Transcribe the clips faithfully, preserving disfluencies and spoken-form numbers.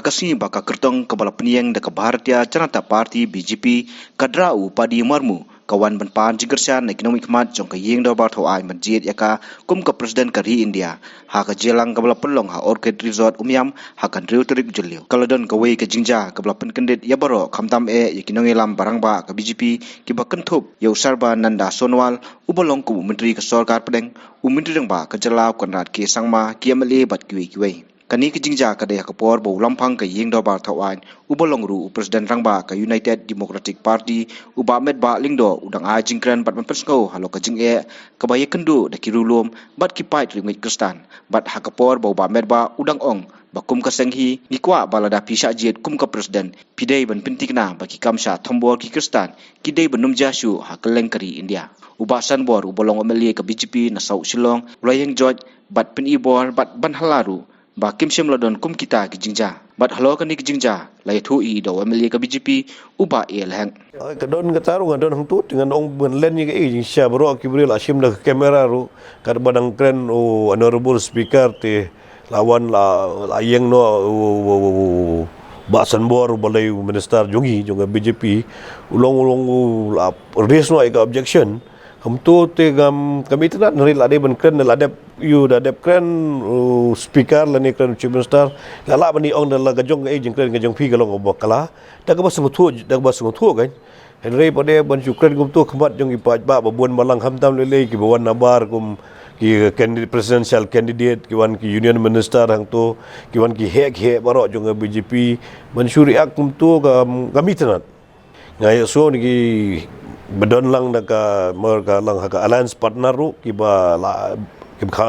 Ka sngi ba ka kyrtong kaba la pynïeng da ka Bharatiya Janata Party, B J P, ka dra u Paddy Murmu, ka wan ban pan jingkyrshan na ki nongmihkhmat jong ka ïing dorbar thaw aiñ ban jied ïa ka kum ka President ka ri India ha ka jingïalang kaba la pynlong ha Orchid Resort Umiam ha ka hynriew tarik Jylliew. Ka la don kawei ka jingjia kaba la pynkyndit ïa baroh, khamtam eh ïa ki nongïalam ba rangbah ka B J P kiba kynthup ïa u Sarbananda Sonowal uba long kum u Myntri ka Sorkar Pdeng, u Myntri Rangbah ka jylla u Conrad K Sangma, ki M L A bad kiwei kiwei. Kane ka jingjia ka dei ha ka por ba u Lamphang ka ïing dorbar thaw aiñ uba long ruh u President Rangbah ka United Democratic Party, u Bah Metbah Lyngdoh, u dang ai jingkren bad ban pynsngew halor ka jingeh kaba ïakynduh da ki riewlum bad ki paid riewngeit Khristan. Bad ha ka por ba u Bah Metbah u dang ong ba kum ka seng hi ngi kwah ba lada phi shah jied kum ka President, phi dei ban pynthikna ba ki kam shah thombor ki Khristan ki dei ban nym jia shuh ha kylleng ka ri India. U Bah Sanbor uba long M L A ka B J P na South Shillong u la ïeng joit bad pyni bor bad ban hala ruh ba kim shym la don kum kita ki jingjia. Bad halor kane ka jingjia la ïathuh hi da u M L A ka B J P, u Bah A L Hek. Ai, ka don kata ruh nga don hangtu, te ngan ong ban len ïa kaei ka jingshisha, baroh ki briew la shim da ka camera ruh, katba dang kren u Honorable Speaker te la wan la, la ïeng noh u, u, u, u, u Bah Sanbor uba dei u minister jong ngi, jong ka B J P, u long, u long u la raise noh ïa ka objection. Kumto te ngam, kam itynnad, hynrei la dei ban kren, la dep ïoh, da dep kren u Speaker lane kren u Chief Minister, la lah ban ong da la ka jong, kaei jingkren ka jong phi ka long kaba kylla. Da kaba sngewthuh, da kaba sngewthuh kan. Hynrei pat de ban shu kren kumto khmat jong ki paidbah ba bun balang, khamtam lei lei kiba wan nabar kum ki candidate, presidential candidate, ki wan ki union minister hangto, ki wan ki heh ki heh baroh jong ka B J P, ban shu react kumto kam, kam itynnad. Nga ïohsngew na ki ba don lang da ka, mar ka lang ha ka alliance partner ruh kiba la, kiba kha,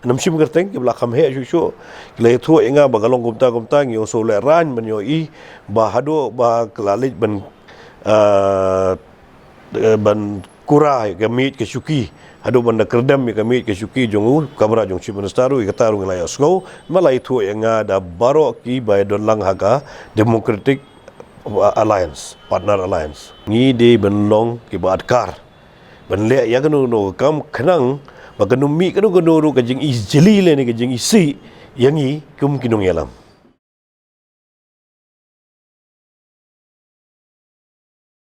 ngam shym kyrteng, kiba la kham heh shuh shuh, ki la ïathuh ïa nga ba ka long kumta kumta, ngi ïohsngew lehraiñ ban ïohi ba haduh ba ka la leit ban, ah, eh, ban kura ïa ka miej ka shuki, haduh ban da kyrdem ïa ka miej ka shuki jong u Cabinet jong Chief Minister ruh, ïa kata ruh ngi la ïohsngew, ma la ïathuh ïa nga da baroh kiba don lang ha ka Democratic Alliance, Partner Alliance. Ngi dei ban long kiba atkar ban leh ïa kano kano ka kam khnang ba kan ym mih kano kano ruh ka jingisih lane ka jingisih ïa ngi kum ki nongïalam.